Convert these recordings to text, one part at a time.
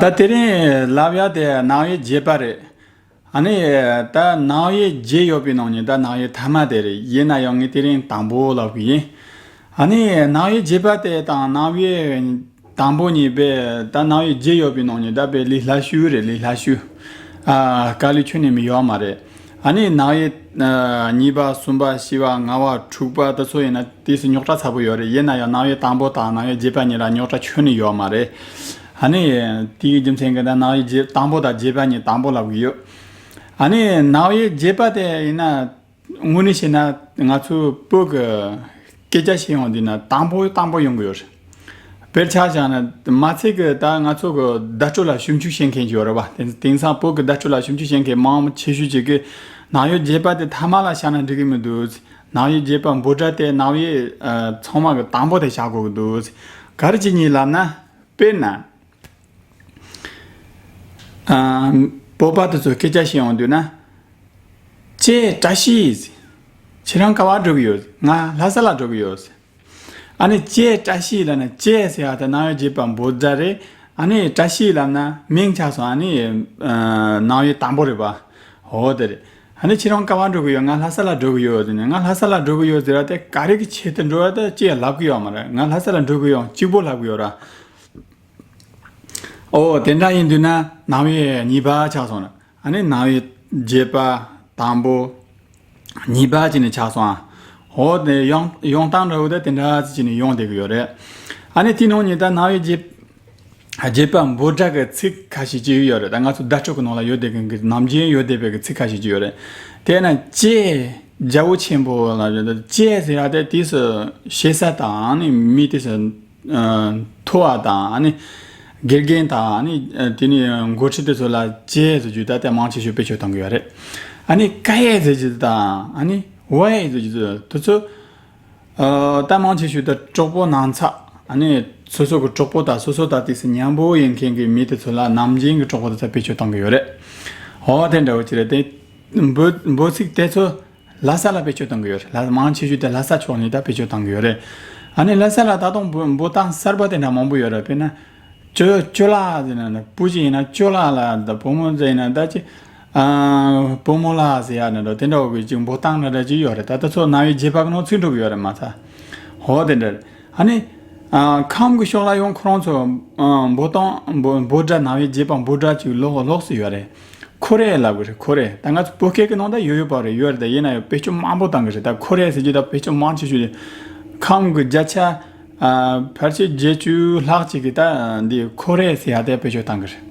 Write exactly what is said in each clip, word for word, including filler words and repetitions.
ད་དེ་རིང་ལབ་ཡ་དེ་རྣམ་དབྱེ་བརྒྱད་པ་རེད། ཨ་ནི་ད་རྣམ་དབྱེ་བརྒྱད་ཡོད་པའི་ནང་ནས་ད་རྣམ་དབྱེ་ཐ་མ་དེ་རེད། ཡིན་ན་ཡང་ངས་དེ་རིང་དང་པོ་ལབ་གི་ཡིན། ཨ་ནི་རྣམ་དབྱེ་བརྒྱད་པ་དེ་དང་རྣམ་དབྱེ་དང་པོ་གཉིས་པས་ད་རྣམ་དབྱེ་བརྒྱད་ཡོད་པའི་ནང་ནས་ད་དཔེ་ལས་སླ་ཤོས་རེད། ལས་སླ་ཤོས། ཨ། དཀའ་ལས་ཁྱོན་ནས་མི་ཡོད་མ་རེད། ཨ་ནི་རྣམ་དབྱེ་ཨ་གཉིས་པ་གསུམ་པ་བཞི་པ་ལྔ་པ་དྲུག་པ་དེ་ཚོ་ཡིན་ན་དེ་སུ་རྙོག་དྲ་ཚ་པོ་ཡོད་རེད། ཡིན་ན་ཡང་རྣམ་དབྱེ་དང་པོ་དང་རྣམ་དབྱེ་བརྒྱད་པ་གཉིས་ལ་རྙོག་དྲ་ཁྱོན་ནས་ཡོད་མ་རེད། ཨ་ནི་དེའི་རྒྱུ་མཚན་གྱིས་ད་རྣམ་དབྱེ་བརྒྱད་དང་པོ་དང་བརྒྱད་པ་གཉིས་དང་པོ་ལབ་གི་ཡོད། ཨ་ནི་རྣམ་དབྱེ་བརྒྱད་པ་དེ་ཡིན་ན་དངོས་གནས་བཤད་ན་ང་ཚོའི་བོད་ཀྱི་སྐད་ཆ་བཤད་ཡོང་དུས་ན་དང་པོ་དང་པོ་ཡོང་གི་ཡོད་རེད། དཔེར་ཆ་བཞག་ན་མ་ཚད་ཀྱི་ད་ང་ཚོ་གི་བརྡ་སྤྲོད་ལ་ཞིབ་འཇུག་བྱེད་མཁན་ཅིག་ཡོད་རེད་པ། དེང་དེང་སང་བོད་ཀྱི་བརྡ་སྤྲོད་ལ་ཞིབ་འཇུག་བྱེད་མཁན་མང་ཆེ་ཤོས་ཅིག་གིས་རྣམ་དབྱེ་བརྒྱད་པ་དེ་ཐ་མ་ལ་བཞག་ན་འགྲིག་གི་མི་འདུག། རྣམ་དབྱེ་བརྒྱད་པ་འབོད་སྒྲ་དེ་རྣམ་དབྱེ་ཨ་ཚང་མ་གི་དང་པོ་དེ་བཞག་དགོས་ཀྱི་འདུག། ག་རེ་བྱས་ནས་ལབ་ན། དཔེར་ན། ཨ། བོད་པ་དེ་ཚོ་སྐད་ཆ་བཤད་ཡོང་དུས་ན། ཁྱེད་བཀྲ་ཤིས། ཁྱེད་རང་ག་པར་འགྲོ་གི་ཡོད། ང་ལྷ་ས་ལ་འགྲོ་གི་ཡོད། ཨ་ནི་ཁྱེད་བཀྲ་ཤིས་ལབ་ན་ཁྱེད་ཟེར་ཡ་དེ་རྣམ་དབྱེ་བརྒྱད་པ་འབོད་སྒྲ་རེད། ཨ་ནི་བཀྲ་ཤིས་ལབ་ན་མིང་ཆགས་སོང་། ཨ་ནི་ཨ་རྣམ་དབྱེ་དང་པོ་རེད་པ། འོ་དེ་རེད། ཨ་ནི་ཁྱེད་རང་ག་པར་འགྲོ་གི་ཡོད། ང་ལྷ་ས་ལ་འགྲོ་གི་ཡོད་ཟེར་ནས། ང་ལྷ་ས་ལ་འགྲོ་གི་ཡོད་ཟེར་བ་དེ་ག་རེ་གི་ཆེད་དུ་འགྲོ་བ་དེ་ཅི་ཡང་ལབ་གི་ཡོད་མ་རེད། ང་ལྷ་ས་ལ་འགྲོ་གི་ཡོད་གཅིག་པོ་ལབ་གི་ཡོད་ར། ཨོ་དེ་འདྲ་ཡིན་དུས་ན་རྣམ་དབྱེ་གཉིས་པ་ཆགས་སོང་ན། ཨ་ནི་རྣམ་དབྱེ་བརྒྱད་པ་དང་པོ་གཉིས་པ་བྱས་ནས་ཆགས་སོང་ཨ། ཨོ་དེ་ཡོང་ཡོང་སྟངས་འདྲ་བོ་དེ་དེ་འདྲ་བྱས་ནས་ཡོང་བསྡད་གི་ཡོད་རེད། ཨ་ནི་དེའི་ནང་ནས་ད་རྣམ་དབྱེ་བརྒྱད་བརྒྱད་པ་འབོད་སྒྲ་གི་ཚིག་ཁ་ཤས་ཅིག་ཡོད་རེད། ད་ང་ཚོ་བརྡ་སྤྲོད་ཀྱི་ནང་ལ་ཡོད་བསྡད་མཁན་གྱི་ནམ་རྒྱུན་ཡོད་བསྡད་པའི་གི་ཚིག་ཁ་ཤས་ཅིག་ཡོད་རེད། དེ་ན་ཅེས་རྒྱལ་པོ་ཆེན་པོ་ལ་ཅེས་ཟེར་ཡ་དེ་དུས་སུ་ཞེ་ས་དང་ནི་མི་དུས་སུ་མཐོ་བ་དང་ནི་དགེ་རྒན་དང་ཨ་ནི་དེ་ནི་འགོ་ཁྲིད་དེ་ཚོ་ལ་ཅེས་ཟེར་རྒྱུ་ད་ལྟ་མང་ཆེ་ཤོས་བེད་སྤྱོད་གཏོང་གི་ཡོད་རེད། ཨ་ནི་ཀ་ཡེ་ཟེར་རྒྱུ་དང་ཨ་ནི་ཝེ་ཟེར་རྒྱུ་དེ་ཚོ། ཨ། ད་མང་ཆེ་ཤོས་དེ་གྲོགས་པོ་ནང་ཚ། ཨ་ནི་སོ་སོ་གི་གྲོགས་པོ་དང་སོ་སོ་དང་དུས་སུ་མཉམ་པོ་ཡིན་མཁན་གྱི་མི་དེ་ཚོ་ལ་ནམ་རྒྱུན་གྱི་གྲོགས་པོ་དེ་ཚོ་བེད་སྤྱོད་གཏོང་གི་ཡོད་རེད། ཧོ་དེ་འདྲ་བོ་ཅིག་རེད་དེ། འབོད་འབོད་ཚིག་དེ་ཚོ་ལྷ་ས་ལ་བེད་སྤྱོད་གཏོང་གི་ཡོད་རེད། ལྷ་མང་ཆེ་ཤོས་དེ་ལྷ་ས་ཕྱོགས་ནས་ད་བེད་སྤྱོད་གཏོང་གི་ཡོད་རེད། ཨ་ནི་ལྷ་ས་ལ་ད་དུང་འབོད་འབོད་སྟངས་གསར་པ་དེ་འདྲ་མང་པོ་ཡོད་རེད། དཔེར་ན། ཅོ་ཅོ་ལགས་ཟེར་ན་ནི་བུ་ཅིག་ཡིན་ན་ཅོ་ལགས་ལ། ད་བུ་མོ་ཟེར་ན་ད་ཅི། ཨ། བུ་མོ་ལགས་ཟེར་ཡ་ན་འགྲོ་དེ་འདྲ་བོ་གི་ཅིག་འབོད་སྟངས་འདྲ་འདྲ་ཅིག་ཡོད་རེད། ད་ད་ཚོ་རྣམ་དབྱེ་བརྒྱད་པ་གི་ནང་ཚུད་འགྲོ་གི་ཡོད་རེད་མ་ཚད། ཧོ་དེ་འདྲ་རེད། ཨ་ནི། ཨ། ཁམས་གི་ཕྱོགས་ལ་ཡང་ཁོ་རང་ཚོ། ཨ། འབོད་སྟངས་འབོད་འབོད་སྒྲ་རྣམ་དབྱེ་བརྒྱད་པ་འབོད་སྒྲ་ཅིག་ལོགས་ལོགས་སུ་ཡོད་རེད། ཁོ་རེ་ལབ་གི་རེད། ཁོ་རེ། ད་ང་ཚོ་བོད་སྐད་ཀྱི་ནང་ད་ཡོད་ཡོད་པ་རེད། ཡོད་རེད། ད་ཡིན་ན་ཡང་བེད་སྤྱོད་མང་པོ་བཏང་གི་རེད། ད་ཁོ་རེ་ཟེར་རྒྱུ་ད་བེད་སྤྱོད་མང་ཆེ་ཤོས་དེ་ཁམས་ཀྱི་བརྒྱ་ཆ། ཨ། ཕལ་ཆེར་བརྒྱད་ཅུ་ལྷག་ཅིག་གིས་ད་འདི་ཁོ་རེ་ཟེར་ཡ་དེ་བེད་སྤྱོད་བཏང་གི་རེད།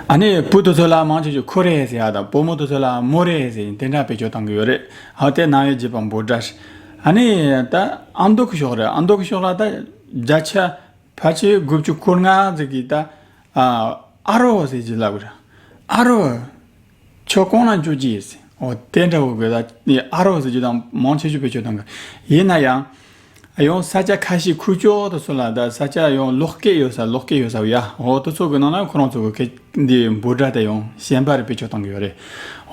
ཨ་ནི་བུ་དེ་ཚོ་ལ་མང་ཆེ་ཤོས་ཁོ་རེ་ཟེར་ཡ་དང་བུ་མོ་དེ་ཚོ་ལ་མོ་རེ་ཟེར་དེ་འདྲ་བེད་སྤྱོད་བཏང་གི་ཡོད་རེད། ཨ། དེ་རྣམ་དབྱེ་བརྒྱད་པ་འབོད་སྒྲ་རེད། ཨ་ནི་ད་ཨ་མདོ་གི་ཕྱོགས་རེད། ཨ་མདོ་གི་ཕྱོགས་ལ་ད་བརྒྱ་ཆ་ཕལ་ཆེར་དགུ་བཅུ་གོ་ལྔ་ཟིག་གིས་ད། ཨ། ཨ་རོགས་ཟེར་གྱི་ལབ་ར། ཨ་རོགས། ཁྱོད་གང་ལ་འགྱོ་གྱི་ཟེར། འོ་དེ་འདྲ་བོ་གི་ད་ནི་ཨ་རོགས་ཟེར་གྱི་དང་མང་ཆེ་ཤོས་བེད་སྤྱོད་གཏོང་གི། ཡིན་ན་ཡང་། ཡང་ས་ཆ་ཁ་ཤས་ཁུག་ཀྱོག་དེ་ཚོ་ལ་ད་ས་ཆ་ཡང་ལོགས་སྐད་ཡོད་ས་ལོགས་སྐད་ཡོད་ས་ཡ། འོ་དེ་ཚོ་གི་ནང་ལ་ཁོ་རང་ཚོ་གི་སྐད་འདི་འབོད་སྒྲ་དེ་ཡང་གཞན་པ་རེ་བེད་སྤྱོད་གཏོང་གི་ཡོད་རེད།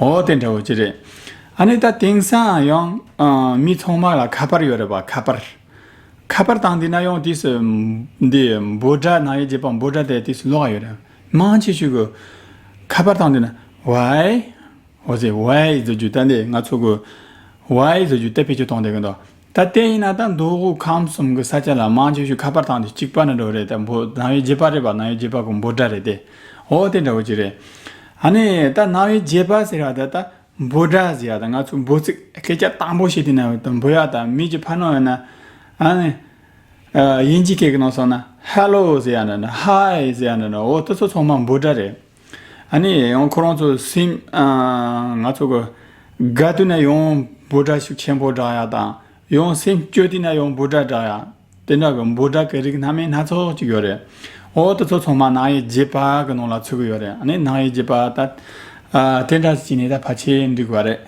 འོ་དེ་འདྲ་བོ་ཅིག་རེད། ཨ་ནི་ད་དེང་སང་ཡང་། ཨ། མི་ཚང་མ་ལ་ཁ་པར་ཡོད་རེད་པ། ཁ་པར། ཁ་པར་བཏང་དུས་ན་ཡང་དུས་སུ་འདི་འབོད་སྒྲ་རྣམ་དབྱེ་བརྒྱད་པ་འབོད་སྒྲ་དེ་དུས་སུ་ལོགས་ཡོད་རེད། མང་ཆེ་ཤོས་ཀྱིས་ཁ་པར་བཏང་དུས་ན་ཝའི། འོ་ཟེར་ཝའི་ཟེར་རྒྱུ་ད་འདི་ང་ཚོ་གི་ཝའི་ཟེར་རྒྱུ་དེ་བེད་སྤྱོད་གཏོང་བསྡད་ཀྱི་འདུག། ད་དེ་ཡིན་ན་ད་མདོ་དབུས་ཁམས་གསུམ་གྱི་ས་ཆ་ལ་མང་ཆེ་ཤོས་ཁ་པར་བཏང་དུས་གཅིག་པ་ནི་འགྲོ་རེད། ད་འབོད་རྣམ་དབྱེ་བརྒྱད་པ་རེད་པ། རྣམ་དབྱེ་བརྒྱད་པ་གི་འབོད་སྒྲ་རེད་དེ། འོ་དེ་འདྲ་བོ་ཅིག་རེད། ཨ་ནི་ད་རྣམ་དབྱེ་བརྒྱད་པ་ཟེར་བ་ད་ད། འབོད་སྒྲ་ཟེར་ཡ་དང་ང་ཚོ་འབོད་ཚིག་སྐད་ཆ་དང་པོ་བཤད་དུས་ན་འབོད་ཡ་དང་མི་གཅིག་ཕར་ནང་ཡོད་ན། ཨ་ནི། ཨ། དབྱིན་ཇི་སྐད་ཀྱི་ནང་སོང་ན་ཧེ་ལོ་ཟེར་ཡ་འདྲ་འདྲ། ཧའི་ཟེར་ཡ་འདྲ་འདྲ། འོ་དེ་ཚོ་ཚང་མ་འབོད་སྒྲ་རེད། ཨ་ནི་ཡང་ཁོ་རང་ཚོ་སེམས། ཨ། ང་ཚོ་གི་དགའ་དུས་ན་ཡང་འབོད་སྒྲ་ཤུགས་ཆེན་པོ་བསྒྲགས་ཡ་དང་ཡང་སེམས་སྐྱོ་དུས་ན་ཡང་འབོད་སྒྲ་བསྒྲགས་ཡ། དེ་འདྲ་གི་འབོད་སྒྲ་གི་རིགས་སྣ་མིན་སྣ་ཚོགས་ཅིག་ཡོད་རེད། འོ་དེ་ཚོ་ཚང་མ་རྣམ་དབྱེ་བརྒྱད་པ་གི་ནང་ལ་ཚུད་གི་ཡོད་རེད། ཨ་ནི་རྣམ་དབྱེ་བརྒྱད་པ་ད། ཨ། དེ་འདྲ་ཞིག་ནས་ད་ཕལ་ཆེར་འགྲིག་པ་རེད།